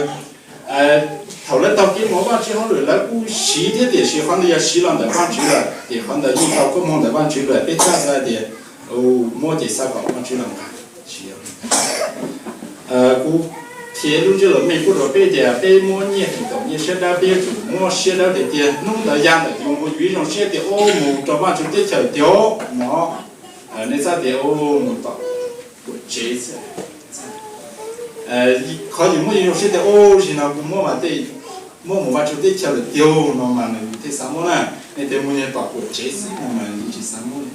thaum lawv taug kev mus Vajtswv hauj lwm lawv kuj siv thiab, tiam sis qhov ntawd yog siv los ntawm Vajtswv lawm, ces qhov ntawd yeej tau koob hmoov ntawm Vajtswv lawm, peb txhob xav tias muab ces xav kom Vajtswv los nqa. Kuv qhia lub ntsiab lus meej kuj rau peb tias peb muab nyiaj feem kaum nyiaj siab dawb, peb yuav tsum muab siab dawb tiag tiag. Hnub ntawd ya ntawm yus ua yus ib zoo siab tias ua mus rau Vajtswv teb chaws tiag no, nej txhob tias ua mus tom kuam tsev xwb. Qhov yus muaj ib zoo siab tias ua zaum no kuv muab mas tej muab mus Vajtswv teb chaws lawm tiag no mas nws thiaj xav muab na. Nej tias mus nyiag tom kuam tsev xwb no mas nws tsis xav muab li.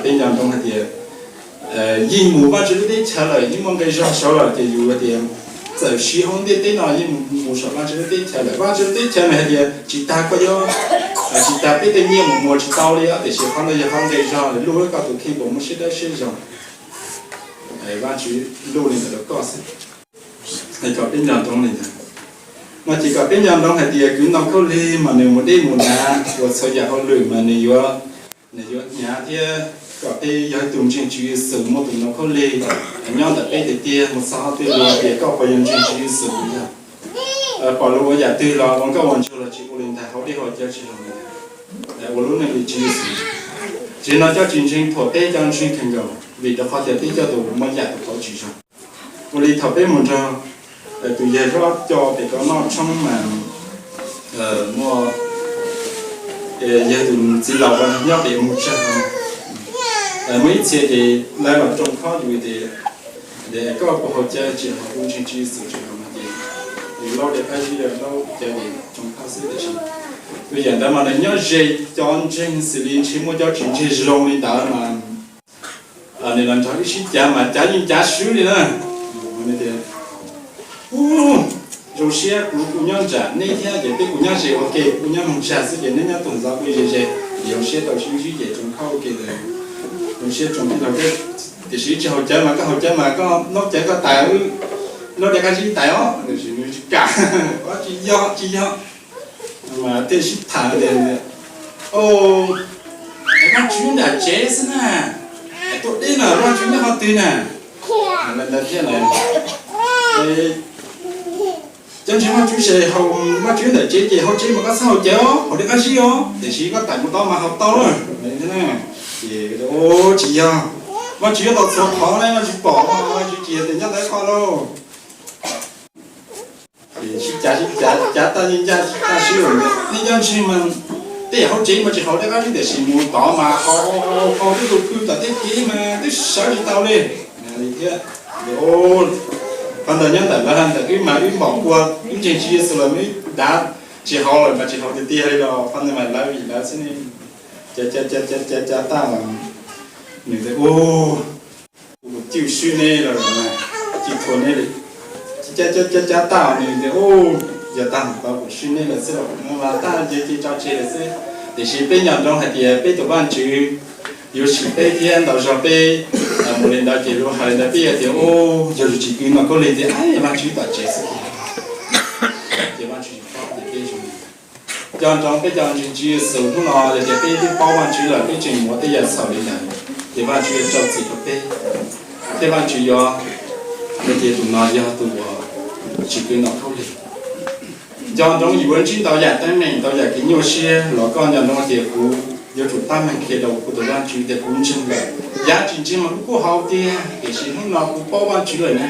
Peb nco ntsoov hais tias yeej mus Vajtswv lub teb chaws lawm, yeej muaj nqi zog saud lawm, ces yus tias txawm siv hauv ntiaj teb no yeej mus saum Vajtswv lub teb chaws lawm. Vajtswv lub teb chaws nws hais tias tsis tas koj yuav, tsis tas peb tej nyiaj mus muag tsis tau li os, tiam sis qhov ntawd yog qhov nqi zog, luj koj tus kheej puas muaj siab dawb siab zoo. Vajtswv luj li ntawd rau koj xwb. Kom peb nco ntsoov li ntawd. No ces kom peb nco ntsoov hais tias kwv Nom Khaub Lig mas nws mus deb mus dav ua txhua yam hauj lwm mas nws yuav, nws yuav hnyav thiab. Kom peb yog ib tug ntseeg Tswv Yexus, muaj tus Nom Khaub Lig nyob ntawm peb tiag tiag, mus txog qhov twg luag tias koj puas yog ntseeg Tswv Yexus yog. Pom luag ua yam twg los ua nkauj ua nraug los tsis ua li ntag, hauv dej hauv cawv tsis zoo li ntag. Ua lub neej li Tswv Yexus. Tsis no cov tsis ntseeg thuam peb cov ntseeg kawg nkaus, vim rau qhov tias peb coj tus muaj yam tus qauv tsis zoo. Ua li thaum peb mus nrog tus yawg hlob coj pem ko noj tshoob mas muaj yawg tus txiv laus nyob pem mus tsawg, muaj ib txhia ces lawv los tsoo khob yus tias, koj puas haus cawv? Tsis haus, kuv ntseeg Tswv Yexus tsis haus no ces yus laub dej qab zib, laub cawv es tsoo khob xwb. Tiam sis tus yawg ntawd mas nws nyob ze cov ntseeg xws li ntshe muaj cov tsis ntseeg zoo li ntawd mas nws los nrog wb sib cav mas cav yeej cav swb li na. Ub, zoo siab kuv kuj nyob nram neb thiab ces peb kuj nyob ze ua ke, kuv nyob mus tsag xwb ces neb nyob tus ntxov kuj ze ze, zoo siab tau sib ntsib ces tsoo khob ua ke. Zoo siab tsoo tij laug, tiam sis tsis haus cawv mas koj haus cawv mas koj laub cawv koj tais, laub dej qab zib tais os. Tiam sis nws tsis kam, tsis yog tsis yog. Mas thiaj sib tham tias, Vaj Tswv nram tsev xwb na, tuaj deb no Vaj Tswv nyob qhov twg na? Lawv ntawd thiaj lawm, cov ntseeg Vaj Tswv ces haus, Vaj Tswv nram tsev ces haus tsev mas koj txhob haus cawv, haus dej qab zib os, tiam sis koj tais mus tod mas haus tau lawm. Ces tsis yog, Vaj Tswv nyob tau txhua qhov ne, Vaj Tswv pom, Vaj Tswv tsis yog tias nyob ntawd koj lauj. Sib cav sib cav, cav tag yeej ncaj tag sib, nej cov ntseeg mas tej yam haus tsev mas tsis haus dej qab zib, tiam sis mus tod mas haus, haus twb tus pw tom tej kev mas twb sawv tsis tau li. Thiab, qhov ntawd nyob ntawm lawv, ntawm wb mas wb npaum ua wb ntseeg Tswv Yexus los wb dav, tsis haus lawm mas tsis haus tiag tiag li los qhov ntawd mas lawv vim lawv xwb ne. Cav cav cav cav cav tag los nws tias, Ua, kuv cwj swb neb lawm, cwj thuam neb li. Cav cav cav cav tag nws tias, Ua, yog tag mus tau kuv swb neb lawm xwb los kuv mus mas tag ces ces tso tseg lawm xwb. Tiam sis peb nco ntsoov hais tias peb tus Vaj Tswv yuav sim peb thiab ntau zog peb mus li ntawd ces luag hais li ntawd peb yuav tias, Ua, yog tsis kwv Nom Khaub Lig tias, Vaj Tswv tom tsev xwb ces, ces Vaj Tswv tsis paub tias peb zoo. Nco ntsoov peb cov ntseeg Tswv Yexus hnub no yog tias peb twb paub Vaj Tswv lawm peb tseem muab tej yam txhaum li ntawd, ces Vaj Tswv yuav rau txim rau peb, thiab Vaj Tswv yuav hais tias tus no yog tus uas tsis kwv Nom Khaub Lig. Nco ntsoov yus yuav ntsib ntau yam teeb meem ntau yam kev nyuaj siab los koj nco ntsoov tias kuv yuav tsum tab meeg qhia rau kuv tus Vaj Tswv tias kuv ntseeg lawm. Yav tsis ntseeg mas kuv kuj haus tiag, tiam sis hnub no kuv paub Vaj Tswv lawm na,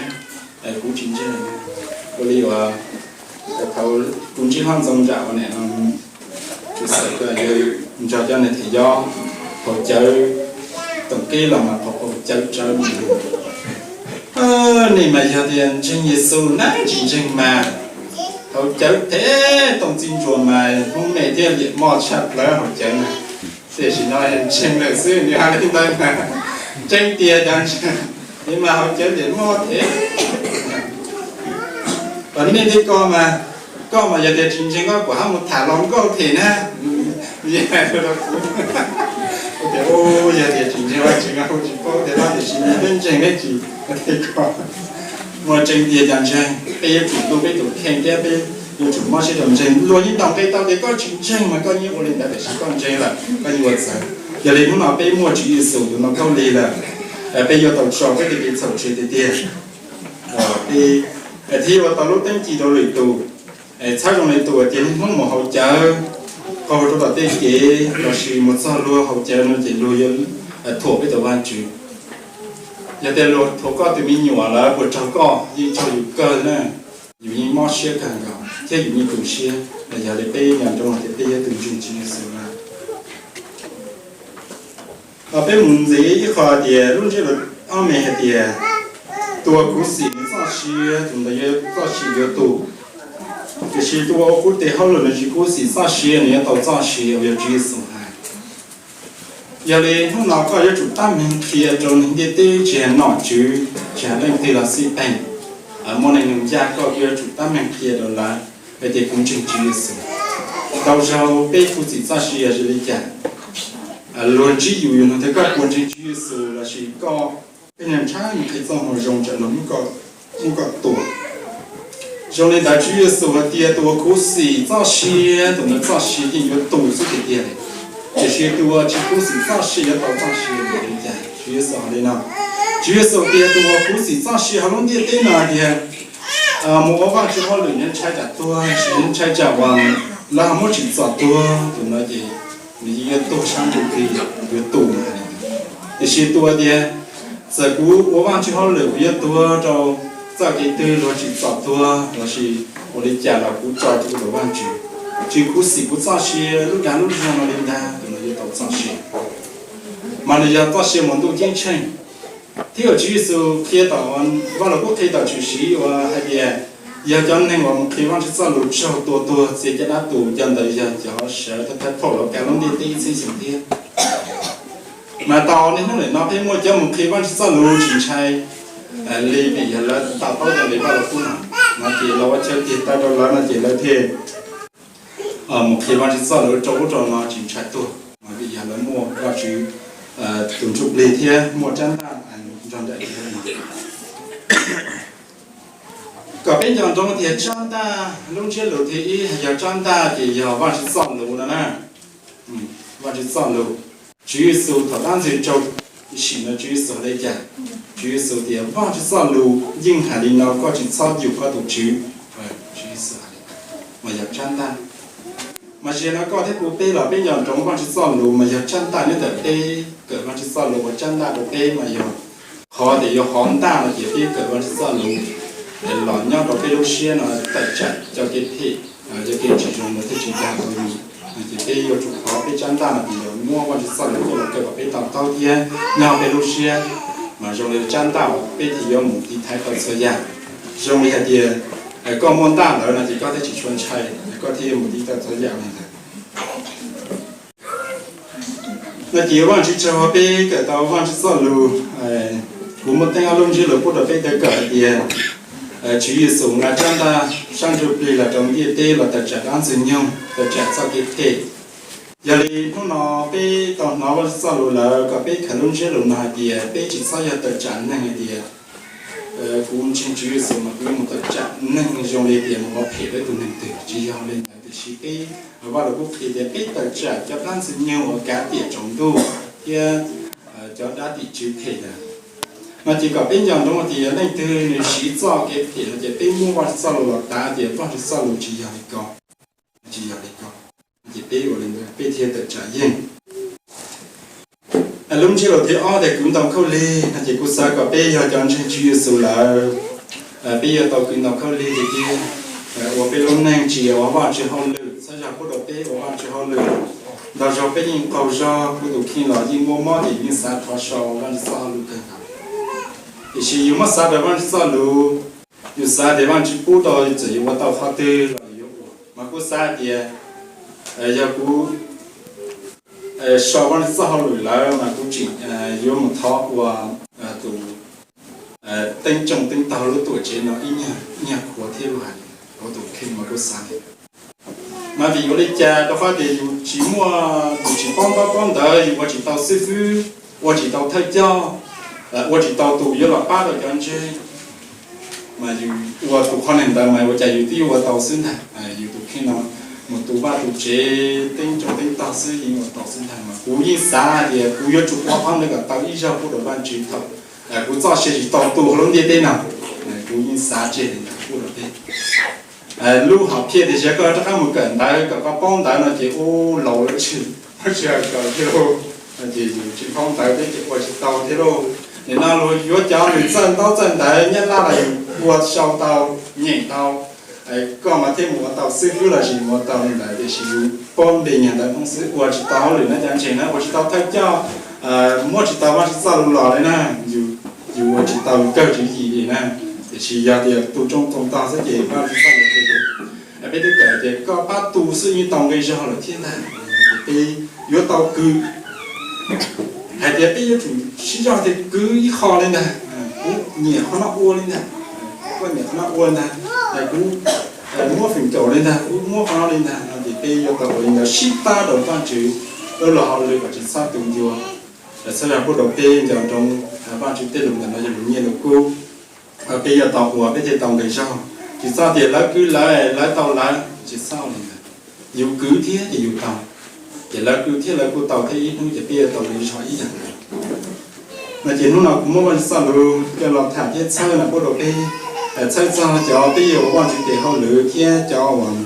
kuv tsis ntseeg lawm na. Ua li uas thaum kuv ntsib hlob Ntxoov Nram ua niam no, kuv xav tias yog nrog cov neeg them yob haus cawv, Txoom kev los mas qhov qaum cawv tsawv. Nej mas yog tias ntseeg Yexus na, tsis ntseeg mas hauv cawv thev tooj txiv ntsuas mas hnub me thiab liam moj tshaj plaws hauv cawv na. Tiam sis no ntseeg lawm xwb nws hais li ntawd mas ntseeg tiag cov ntseeg, es mas hauv cawv liam moj thev. Los nej thiab koj mas, koj mas yog tias tsis ntseeg koj puas hab mus tham hluas nkauj them na? Tias, yog tias tsis ntseeg Vajtswv no kuv tsis paub tias no, tiam sis neb ntseeg neb tsis, muaj tseeb tiag cov ntseeg, peb yuav tsum tu peb tus kheej thiab peb yuav tsum mob siab rau ntseeg. Luag yeej ntaus nqe tau tias koj tsis ntseeg mas koj yeej ua li ntawd, tiam sis koj ntseeg lawm koj yeej ua txawv. Yog li hnub no peb muaj Tswv Yexus tus no khaub lig lawm, peb yuav tau tso peb tej kev txhaum tseg tiag tiag. Peb thiaj yuav ua tau lub teeb ci rau lwm tus. Txhawb zoo li tus tias niaj hnub mus haus cawv, qaug rau tom tej kev lossis mus txog luag haus cawv no ces luag yuav thuam peb tus Vajtswv. Yog tias luag thuam koj tus me nyuam lawm puas raug koj? Yeej raug yus kawg na. Yus yeej mob siab kawg nkaus thiab yus yeej tu siab. Yog li peb nco ntsoov hais tias peb yog tus ntseeg Tswv Yexus na. Peb mus ntxiv ib qho tias lub ntsiab lus ob me hais tias, tus uas khuv xim nws txoj sia, tus ntawd yuav txoj sia yuav tu, tiam sis tus uas ua kuv tes hauj lwm nws tsis khuv xim txoj sia nws yuav tau txoj sia, uas yog Tswv Yexus hais. Yog li hnub no koj yuav tsum tab meeg qhia rau neeg ntiaj teb, tsis hais nom tswv tsis hais leej twg los xij peem, muaj neeg nug ncaj koj, koj yuav tsum tab meeg qhia rau lawv hais tias kuv ntseeg Tswv Yexus. Ntau zaug peb khuv xim txoj sia yog li cas? Luag ntsib yus, yus nug tias koj puas ntseeg Tswv Yexus lossis koj, peb ntshaib ntshaib mus qhia txoj moo zoo tsam luag muab koj tua. Zoo li ntawd Tswv Yexus hais tias tus uas khuv xim txoj sia, tus ntawd txoj sia yeej yuav tu xwb tiag tiag li. Tiam sis tus uas tsis khuv xim txoj sia yuav tau txoj sia li cas? Tswv Yexus hais li no, Tswv Yexus tias tus uas khuv xim txoj sia hauv lub ntiaj teb no tias mus ua Vajtswv hauj lwm nws ntshai tsam tuag, nws ntshai tsam uas lawv ho muab tsim txom tuag, tus no ces nws yeej yuav tuag sab ntsuj plig, yuav tu. Tiam sis tus uas tias txawm kuv ua Vajtswv hauj lwm kuv yuav tuag rau txoj kev twg, luag tsim txom tuag lossis ua li cas los kuv tso rau kuv tus Vajtswv, tsis khuv xim kuv txoj sia lub dag lub zog no li ntag, tus no yuav tau txoj sia. Mas nws yog txoj sia mus ntuj ceeb tsheej. Thiab uas Tswv Yexus qhia tom Vaj Lug Kub qhia tom Tshwm Sim uas hais tias yog cov neeg uas mus qhia Vajtswv txoj lus tsaug tua tuag txia caj dab tus, cov ntawd yog cov sawv thawj thawj thaum los kav lub ntiaj teb ib txhiab xyoo thiab. Mas tau niaj hnub nim no peb muaj cov mus qhia Vajtswv txoj lus tsis ntshai li vim yog lawv to taub cov li Vaj Lug Kub no, no ces los ua chaw tig taw rau lawv no ces lawv thiaj mus qhia Vajtswv txoj lus rau ub rau no tsis ntshai tuag, vim yog lawv muaj Vajtswv tus ntsuj plig thiab muaj tsab ntaj nrog nraim lawv no. Kom peb nco ntsoov tias tsab ntaj, lub ntsiab lus thib ib yog tsab ntaj ces yog Vajtswv txoj lus no na. Vajtswv txoj lus. Tswv Yexus thaum dab ntxwg tsaug sim no Tswv Yexus hais li cas? Tswv Yexus tias Vajtswv txoj lus yeej hais li no, koj tsis txhob yuam koj tus tswv. Tswv Yexus hais li, mas yog tsab ntaj. Mas tsis yog no koj thiab kuv peb los peb nco ntsoov Vajtswv txoj lus mas yog tsab ntaj nyob ntawm peb, kawm Vajtswv txoj lus ua tsab ntaj rau peb mas yog qhov tias yuav hov ntaj no ces peb kawm Vajtswv txoj lus los nyob rau peb lub siab no tawm tsam cov kev phem, cov kev tsis zoo no thiaj tsis dag tau yus. Ces peb yuav tsum hov peb tsab ntaj no ces yog muab Vajtswv txoj lus coj los kawm kom peb to taub thiab nyob peb lub siab, mas zoo li tsab ntaj uas peb thiaj yuav mus tiv thaiv tau txhua yam. Zoo li hais tias koj muaj ntaj lawm no ces koj thiaj tsis tshua ntshai, koj thiaj yuav mus tiv tau txhua yam li ntawd. No ces Vajtswv tsaug uas peb kawm tau Vajtswv txoj lus. Kuv muaj teeb ob lub ntsiab lus pub rau peb tau kawm hais tias Tswv Yexus nqa tsab ntaj sab ntsuj plig los rau ntiaj teb los tawm tsam dab ntxwg nyoog, tawm tsam txoj kev phem. Yog li hnub no peb tau hnov Vajtswv txoj lus lawm kom peb khaws lub ntsiab lus no hais tias peb tsis txhob yog tawm tsam neeg hais tias kuv ntseeg Tswv Yexus mas kuv yuav mus tawm tsam neeg zoo li tias mus ua phem rau ib tug neeg twg, tsis yog li ntawd. Tiam sis peb, Vaj Lug Kub qhia tias peb tawm tsam cov dab ntxwg nyoog uas kav tiam tsaus ntuj thiab cov dab tim tswv phem ntawd. No ces kom peb nco ntsoov tias leej twg nws siv txoj kev phem no ces peb muab Vajtswv txoj lus los tav tias Vajtswv txoj lus tsis yog li ko, tsis yog li ko, ces peb ua li ntawd peb thiaj tawm tsam yeej. Lub ntsiab lus thib ob tias kwv ntaus khaub lig no ces kuv xav kom peb yog cov ntseeg Tswv Yexus lawm, peb yuav tau kwv ntaus khaub lig tiag tiag, ua peb lub neej tsis yog ua Vajtswv hauj lwm, txhawb zog pub rau peb ua Vajtswv hauj lwm. Ntau zaug peb yeej qaug zog, kuv tus kheej los yeej muaj mob ces yeej xav thov sau Vajtswv txoj hauj lus kawg nkaus. Tiam sis yus muab xav rau Vajtswv txoj lus, yus xav tias Vajtswv pub rau txawm yuav ua tau qhov twg los yuav ua. Mas kuv xav tias yog kuv sau Vajtswv txoj hauj lwm lawm mas kuv tseem yuav mus thov ua tus teeb tsooj teeb taug lub tuam tsev no ib nyuag qhuav thiab lus hais, kuv tus kheej mas kuv xav tias mas vim ua li cas rau qhov tias yus tsis muaj, yus tsis paub ntaub paub ntawv, yus ua tsis tau xib fwb, ua tsis tau thawj coj, ua tsis tau tus yuav los pab rau cov ntseeg, mas yus ua tus qhov neeg ntawd mas ua cas yus twb yuav ua tau xwb ntag. Yus tus kheej no mus tu vaj tu tsev teeb tsooj teeb taug xwb yeej ua tau xwb ntag. Mas kuv yeej xav tias kuv yuav tsum ua qhov ntawd kom tau ib zaug pub rau Vajtswv thaum kuv txoj sia tsis tau tu hauv lub ntiaj teb no. Kuv yeej xav tseg li ntawd pub rau peb. Lub hom phiaj tias yog koj rov qab mus kawm ntawv kom koj paub ntawv no ces ub laus lawm tsis, tsis kawm thiab lauj. Ces yus tsis paub ntawv thiab ces ua tsis tau thiab lauj. Nim no luag yuav cov nws txawj ntaub txawj ntawv Nyab Laj los yus ua sau tau, nyeem tau. Koj mas thiaj mus ua tau xib fwb los sis mus ua tau li ntawd, tiam sis yus paub npe nyuag ntawv Hmoob xwb ua tsis tau hauj lwm na, cov ntseeg na ua tsis tau thawj coj, muab tsis tau Vajtswv txoj lus los li na, yus ua tsis tau kawg tswv yim li na. Tiam sis yog tias tu tsoob tu tog xwb ces Vajtswv txoj lus qhia tias peb twb kawm tias koj pab tu xwb yeej tau nqi zog lawm thiab ntag. Ces peb yuav tau kwv, hais tias peb yuav tsum sib zog tias kwv ib qho li ntag, kuv nyiam qhov no ua li ntag, koj nyiam qhov no ua li ntag, kuv muab feem kaum li ntag, kuv muab qhov no li ntag no ces peb yuav tau ua li ntawd sib pab rau Vajtswv lub luag hauj lwm kom tsis txhob tu ncua, txhob yog pub rau peb nco ntsoov Vajtswv tej lus ntawm no yog lus nyiaj lus kub. Peb yuav tau ua peb thiaj tau nqi zog, tsis txhob tias lawv kwv lawv, lawv tau lawv, tsis txhob li ntawd. Yus kwv thiab ces yus tau, ces lawv kwv thiab lawv kuj tau thiab, ib hnub ces peb yuav tau nqi zog ib yam nkaus. No ces hnub no kuv muab Vajtswv txoj lus coj los tham thiab txhawb no pub rau peb, txhawb txog cov peb yuav ua Vajtswv tes hauj lwm thiab cov uas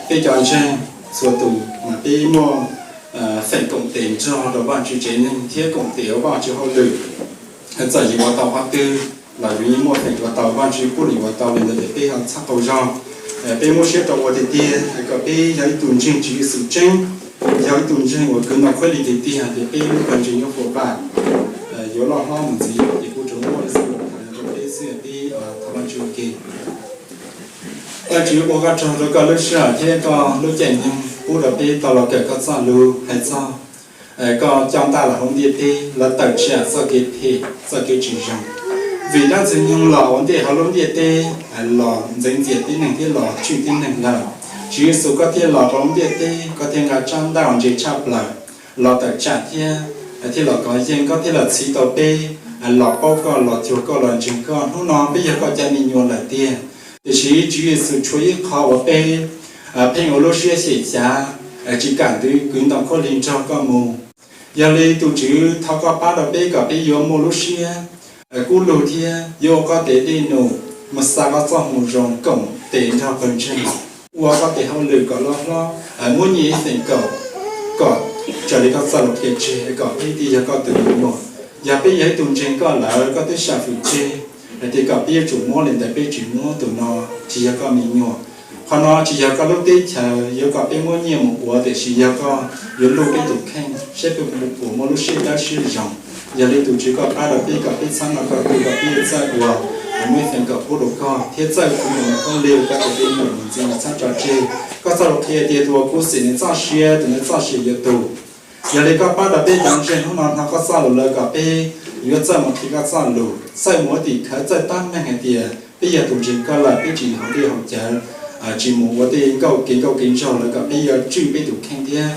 peb cov ntseeg txhua tus mas peb muaj feem koom tes nrog rau Vajtswv tsev neeg thiab koom tes ua Vajtswv hauj lwm. Txawm yus ua tau qhov twg los yus yeej muaj feem ua tau, Vajtswv pub los yus ua tau li ntawd ces peb ho txhob qaug zog. Peb muab siab rau ua tiag tiag kom peb yog ib tug ntseeg Tswv Yexus tseeb, yog ib tug ntseeg uas kwv Ntoo Khaub Lig tiag tiag ces peb lub pawg ntseeg yuav fuam vam, yuav loj hlob mus ntxiv. Ces kuv tsuas muaj li xwb rau peb xwb, peb thov Vajtswv ua ke. Vajtswv, ua koj tsaug rau koj lub sij hawm thiab koj lub caij nyoog pub rau peb tau los kawm koj txoj lus hais txog koj coj ntaj los hauv ntiaj teb los tawm tsam txoj kev phem txoj kev tsis zoo. Vim dab ntxwg nyoog los ua ntej hauv lub ntiaj teb, los ntxeev ntxias tib neeg thiab los tswj tib neeg lawm, Tswv Yexus koj thiaj los rau hauv ntiaj teb, koj thiaj nqa tsab ntaj uas ntse tshaj plaws los tawm tsam thiab, thiaj los kov yeej koj thiab los txhiv tau peb los paub koj, los cuag koj, los ntseeg koj. Hnub no peb yog koj cov me nyuam lawm tiag, tiam sis Tswv Yexus tshuav ib qho uas peb pheej ua lub siab xyem xyav, tsis kam ntawd kwv Ntoo Khaub Lig nrog koj mus. Yog li tus Tswv thov koj pab rau peb kom peb yuav muaj lub siab kub lug thiab yuav ua koj tes dej num, mus xa koj txoj moo zoo koom tes nrog pawg ntseeg, ua koj tes hauj lwm kom loj hlob, muab nyiaj ib feem kaum kom raws li koj txoj lus qhia tseg kom peb thiaj yog koj tus me nyuam. Yog peb yog ib tug ntseeg koj lawm koj twb sam fwm tseg hais tias kom peb yuav tsum muab li ntawd, peb tsis muab, tus no tsis yog koj me nyuam. Qhov no tsis yog koj lub teb chaws yuav kom peb muab nyiaj mus ua, tiam sis yog koj yuav luj peb tus kheej saib peb puas muaj lub siab dawb siab zoo. Yog li tus Tswv koj pab rau peb kom peb txhob nrog koj tu, kom peb yuav txawj ua, muaj ib feem kom pub rau koj thiab txawj kwv Ntoo Khaub Lig ua koj tus me nyuam mus ntxiv, txhob tso tseg. Koj txoj lus qhia tias tus uas khuv xim nws txoj sia, tus ntawd txoj sia yuav tu. Yog li koj pab rau peb cov ntseeg hnub no hnov koj txoj lus lawm kom peb yuav txawj mus qhia koj txoj lus, txawj mus ua tim khawv, txawj tab meeg hais tias peb yog tus ntseeg koj lawm, peb tsis hauv dej hauv cawv, tsis mus ua tej nkauj kev nkauj kev nraug lawm, kom peb yuav tswj peb tus kheej thiab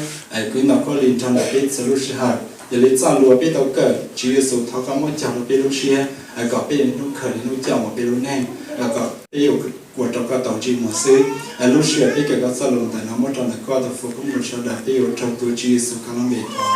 kwv Ntoo Khaub Lig nrog ntawm peb txhua lub sij hawm. Yog li txoj lus uas peb tau kawm, Tswv Yexus thov koj muab cog rau peb lub siab kom peb hnub khaws li hnub coj mus peb lub neej, kom peb yuav ua rau koj tau ntsej muag xwb. Lub sij hawm peb kawm koj txoj lus ntawm no muab rau ntawm koj tus foom koob hmoov sawv daws, peb yuav raug tuav Tswv Yexus koj lub npe thov.